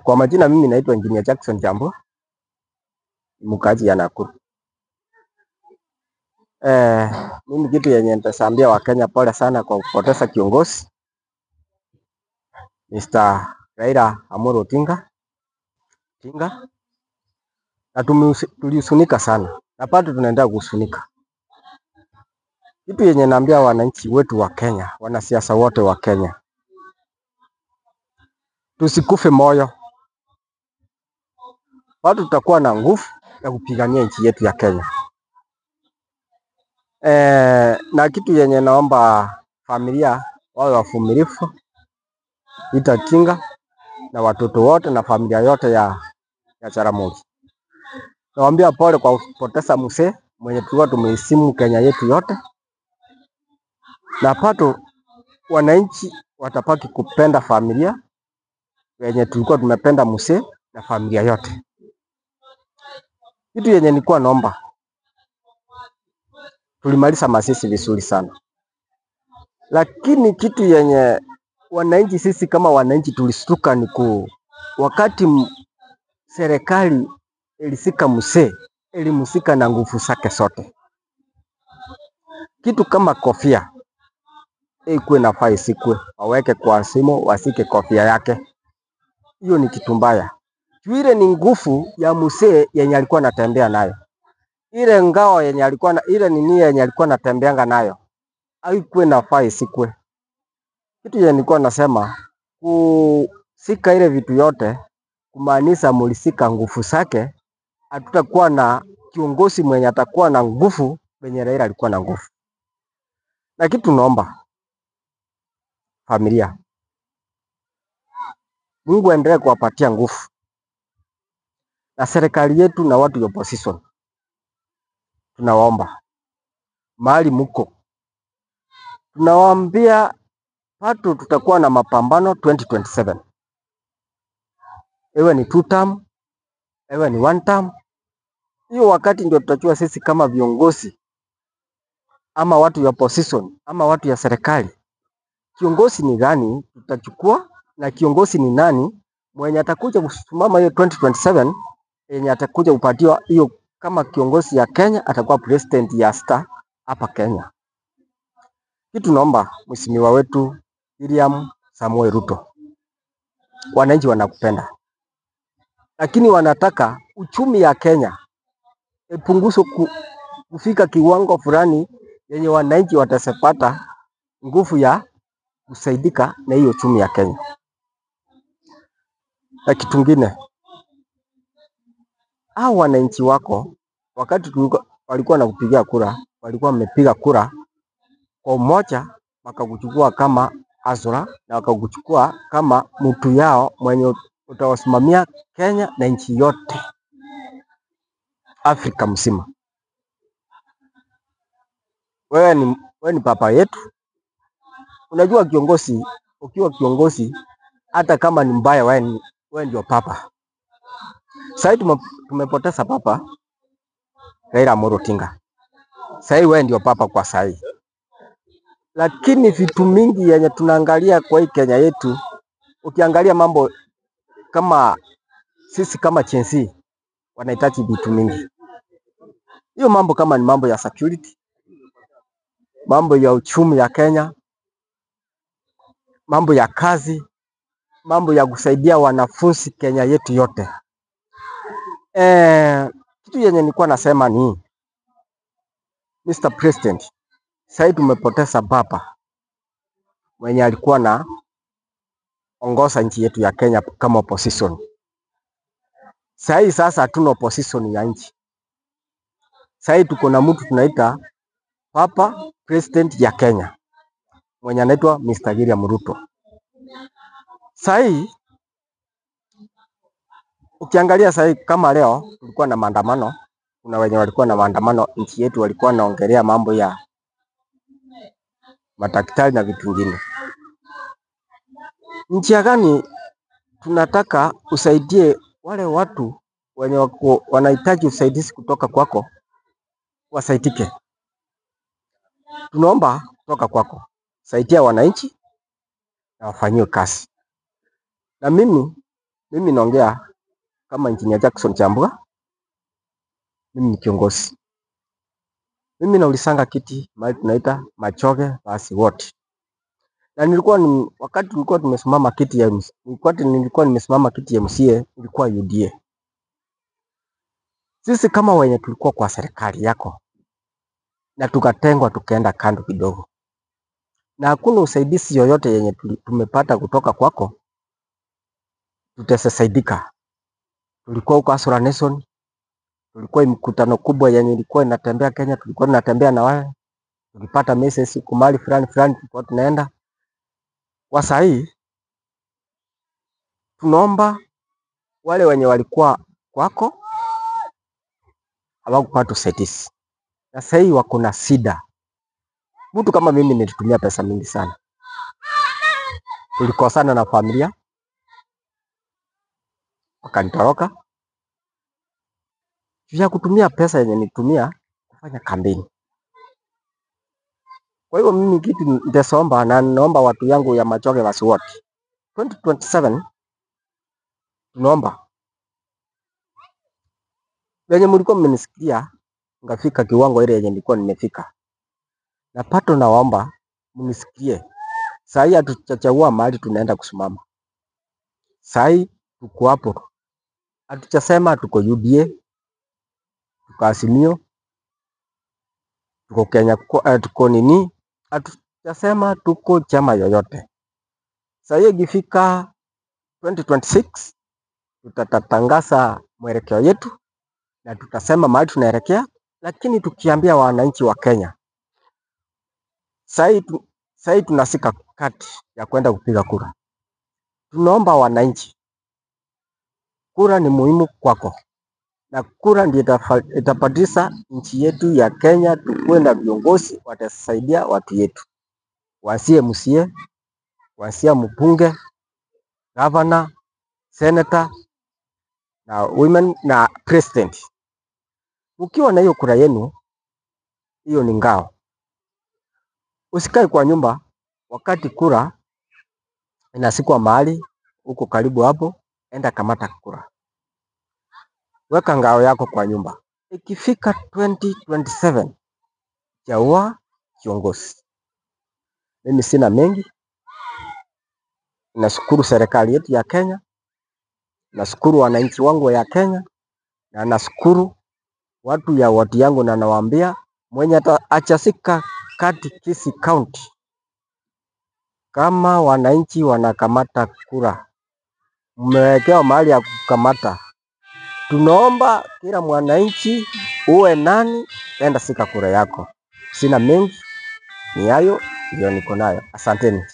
Kwa majina mimi naitwa Engineer Jackson Jambo, mkaaji ya Nakuru. Mimi kitu yenye nitaambia Wakenya, pole sana kwa kupoteza kiongozi Mr. Raila Amolo Odinga Tinga, na tulihuzunika sana na bado tunaendelea kuhuzunika. Kitu yenye naambia wananchi wetu wa Kenya, wanasiasa wote wa Kenya, tusikufe moyo, bado tutakuwa na nguvu ya kupigania nchi yetu ya Kenya. Na kitu yenye naomba familia wawe wavumilivu, Peter Tinga na watoto wote na familia yote ya Jaramogi. Nawaambia pole kwa kupoteza mzee mwenye tulikuwa tumeheshimu Kenya yetu yote, na bado wananchi watabaki kupenda familia wenye tulikuwa tumependa mzee na familia yote. Kitu yenye nilikuwa naomba, tulimaliza mazishi vizuri sana, lakini kitu yenye wananchi sisi kama wananchi tulistuka ni wakati serikali ilisika mzee, ilimsika na nguvu zake zote. Kitu kama kofia ikuwe nafaa isikwe, waweke kwa simu, wasike kofia yake. Hiyo ni kitu mbaya. Juu ile ni nguvu ya mzee yenye alikuwa anatembea nayo. Ile ngao yenye alikuwa na, ile nini yenye alikuwa anatembeanga nayo, haikuwe nafaa isikwe. Kitu yenye nilikuwa nasema kusika ile vitu yote kumaanisha mulisika nguvu zake, hatutakuwa na kiongozi mwenye atakuwa na nguvu venye Raila alikuwa na nguvu. Na kitu naomba familia, Mungu aendelee kuwapatia nguvu na serikali yetu na watu ya opposition, tunawaomba mahali muko, tunawaambia bado tutakuwa na mapambano 2027, iwe ni two term, iwe ni one term. Hiyo wakati ndio tutajua sisi kama viongozi ama watu ya opposition ama watu ya serikali, kiongozi ni gani tutachukua na kiongozi ni nani mwenye atakuja kusimama hiyo 2027 yenye atakuja kupatiwa hiyo kama kiongozi ya Kenya, atakuwa president ya star hapa Kenya. Kitu naomba mheshimiwa wetu William Samoei Ruto, wananchi wanakupenda, lakini wanataka uchumi ya Kenya ipunguzwe kufika kiwango fulani yenye wananchi watapata nguvu ya kusaidika na hiyo uchumi ya Kenya. Na kitu kingine, hao wananchi wako wakati walikuwa na kupigia kura, walikuwa wamepiga kura kwa umoja, wakakuchukua kama Azura na wakakuchukua kama mtu yao mwenye utawasimamia Kenya na nchi yote Afrika mzima. Wewe ni papa yetu. Unajua kiongozi, ukiwa kiongozi hata kama ni mbaya, wewe ndio papa. Sasa tumepoteza papa Raila Amolo Odinga. Sasa wewe ndio papa kwa sasa. Lakini vitu mingi yenye tunaangalia kwa hii Kenya yetu, ukiangalia mambo kama sisi kama Gen Z wanahitaji vitu mingi. Hiyo mambo kama ni mambo ya security, mambo ya uchumi ya Kenya, mambo ya kazi, mambo ya kusaidia wanafunzi Kenya yetu yote. Kitu yenye nilikuwa nasema ni Mr. President, sasa tumepoteza baba mwenye alikuwa na ongoza nchi yetu ya Kenya kama opposition. Sasa sasa hatuna opposition ya nchi. Sasa tuko na mtu tunaita Papa President ya Kenya mwenye anaitwa Mr. William Ruto. Sasa ukiangalia sasa kama leo tulikuwa na maandamano, kuna wenye walikuwa na maandamano nchi yetu, walikuwa wanaongelea mambo ya madaktari na vitu vingine. Nchi ya gani tunataka usaidie wale watu wenye wako wanahitaji usaidizi kutoka kwako wasaidike. Tunaomba kutoka kwako, saidia wananchi na wafanyiwe kazi. Na mimi Mimi naongea kama Engineer Jackson Chambua, mimi ni kiongozi. Mimi naulisanga kiti mahali tunaita Machoge basi wote. Na nilikuwa ni, wakati tulikuwa tumesimama kiti ya MC, wakati nilikuwa nimesimama kiti ya MCA ilikuwa UDA. Sisi kama wenye tulikuwa kwa serikali yako na tukatengwa tukaenda kando kidogo, na hakuna usaidizi yoyote yenye tumepata kutoka kwako, tutasaidika. Tulikuwa huko Asura Nation, tulikuwa mkutano kubwa yenye ilikuwa inatembea Kenya, tulikuwa tunatembea na wale, tulipata message siku mahali fulani fulani tulikuwa tunaenda. Kwa saa hii tunaomba wale wenye walikuwa kwako hawakupata usaidizi, na saa hii wako na shida. Mtu kama mimi nilitumia pesa mingi sana, tulikosana na familia wakanitoroka juu ya kutumia pesa yenye nilitumia kufanya kampeni. Kwa hivyo mimi kitu nitasomba na naomba watu yangu ya Machoge wasi wote 2027 tunaomba venye mlikuwa mmenisikia ngafika kiwango ile yenye nilikuwa nimefika, na pato nawaomba mnisikie. Saa hii hatujachagua mahali tunaenda kusimama, saa hii tuko hapo, hatujasema tuko UDA, tuko Azimio, tuko Kenya, tuko nini, hatujasema tuko chama yoyote. Saa hii ikifika 2026 tutatangaza mwelekeo yetu na tutasema mahali tunaelekea, lakini tukiambia wananchi wa Kenya saa hii tunasika kati ya kwenda kupiga kura. Tunaomba wananchi, kura ni muhimu kwako, na kura ndio itapatisa nchi yetu ya Kenya tukuwe na viongozi watasaidia watu yetu, wasie MCA, wasia mbunge, governor, senator na women na president. Ukiwa na hiyo kura yenu, hiyo ni ngao. Usikae kwa nyumba wakati kura inasikwa mahali huko karibu hapo, enda kamata kura, weka ngao yako kwa nyumba. Ikifika 2027 chagua kiongozi. Mimi sina mengi, nashukuru serikali yetu ya Kenya, nashukuru wananchi wangu ya Kenya, na nashukuru watu ya watu yangu, na nawaambia mwenye achasika kati Kisii County, kama wananchi wanakamata kura, mmewekewa mahali ya kukamata. Tunaomba kila mwananchi uwe nani, enda sika kura yako. Sina mengi, ni hayo ndio niko nayo. Asanteni.